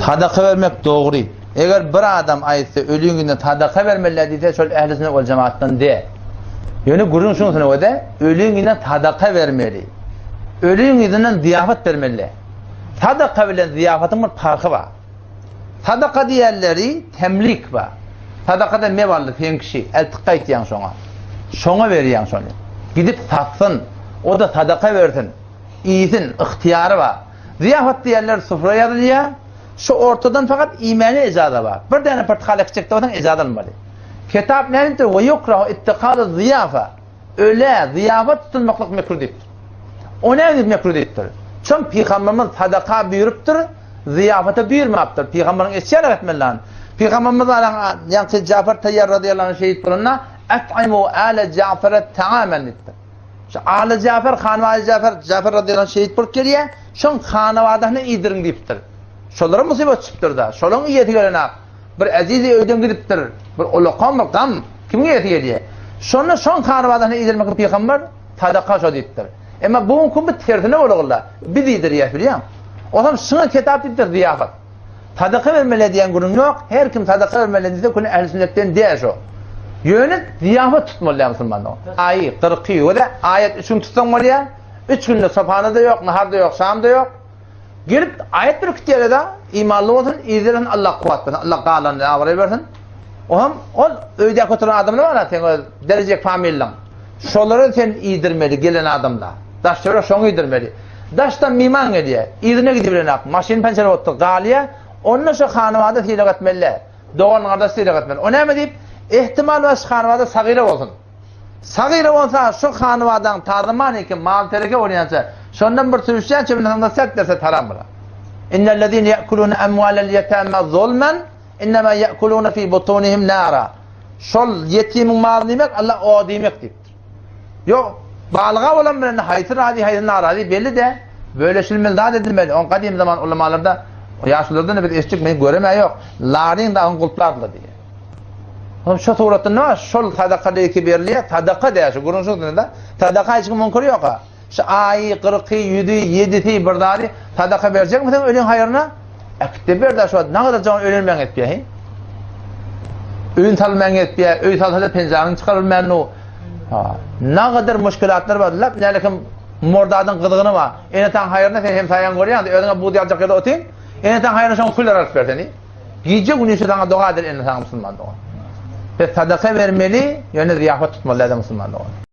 Sadaka bermek dogry. Eger bir adam aýtsa öliň günde sadaka bermeliler diýse şol ähli sünnet wal jemaatdan däl. Ýöne gürrüň şunuň öde öliň günde sadaka bermeli. Öliň yzyndan zyýafat bermeli. Sadaka bilen zyýafatyň bir parhy bar. Sadaka diýenleri temlik bar. Sadakada mebally sen kişi, eltip gaýtýaň şoňa. Şoňa berýäň şony. Gidip satsyn, o-da sadaka bersin, iýsin, ygtyýary bar. Zyýafat diýenler sufra ýazylýar. Şu ortadan fakat iýmäne ejaza bar. Bir däne pyrtykal ekjek bolsaň ejaza almaly. Kitap näme diýipdir? We yukrahu ittihazu zyýafa. Ölä zyýafat tutulmaklyk mekruh diýipdir. O näme diýip mekruh diýipdir? Çün pygamberimiz sadaka buýrupdyr, zyýafata buýurmapdyr. Pygamberiň eşýän etmeli lan. Pygamberimiz alan ýaňky Jafar Tayyar radiyallahu anh şehit bolanda at'imu ala Jafara ta'aman diýipdir. Şu Aly Jafar, Hanwali Jafar, Jafar radiyallahu anh şehit bolup gelýär. Şoň hanawadasyny iýdiriň diýipdir. Şolara musybat düşüpdir-de. Şolaň iýesi gelenak. Bir ezizi öýden gidipdir. Bir ulakan bir gam. Kimiň iýesi gelýär? Şonda şoň hanawadasyny iýdirmek pygamber sadaka şo diýipdir. Emma bu günki bu tersine bolagla. Biz iýdirýäs bilýäň. Onsoň şuňa kitap diýipdir zyýafat. Sadaka bermeli diýen gürrüň ýok. Her kim sadaka bermeli diýse küne ähli sünnetden däl şo. Ýöne zyýafat tutmaly däl musulman dogan. Aýy, kyrky, we aýat üç gün tutsaň bolýar. Üç günde sopana-da ýok, nahar-da ýok, şam-da ýok. Gelip aýat ürkütýärler-de, imanly bolsun, yzlarsyn, Allah kuwwat bersin, Allah galanyny abraý bersin. Oňam ol öýdäki oturan adamlar bar, seň öz derejek familiň. Şolary sen iýdirmeli gelen adamlar. Daş-töwerek şoňa iýdirmeli. Daşdan myman gelýär, yzyna gidibilenak, maşyn pençer bolupdyr, galýar. Onda şo hanabada sylag etmeli-dä. Dogan-gardaş sylag etmeli. O näme diýip, ehtimal bar şu hanabada sagyra bolsun. Sagyra bolsa şu hanybadaň tazy manyky mal-tereke bolýança, şondan bir sürüşýänçe bilen soňda sert berse taram bolar. Innellezine ye'kulune emwalel yetama zulmen innema ye'kulune fi butunihim nara. Şol ýetimiň malyny iýmek Allah od iýmek diýipdir. Ýok, balyga bolan bilen haýsy razy, haýsy narazy belli däl. Bölüşilmeli zat edilmeli. On gadym zaman ulamalarda, ýaşululardan biz eşitdik, men göremä ýok. Laryň dagyň gulplardylar diýýär. Onuň şu suratda nime bar? Şol sadaka diýki berilýär, sadaka diýär şu gürrüň şunda. Sadaka hiç kim müňkür ýok-a. Şu aýy, kyrky, ýüzi, ýedisi bir zady sadaka berjekmisiň öliň haýryna? Äkitde ber-de şu wagt nagadar jaň ölenmäň etýär, he? Öýün salmaň etýär, öý salsa-da penjanyny çykarylmän nu. Ha, nagadar muşkilatlar bar. Lap nälekim mordadyň gyzgyny bar. Ene-ataň haýryna sen hemsaýaň görýäň, özüňe buz ýaljak ýerde otyň. Ene-ataň haýryna şoň küller alyp ber seni. Gije gündüz saňa doga eder indi saňa musulman dogan. Biz sadaka bermeli, ýöne zyýafat tutmaly däl musulman dogan.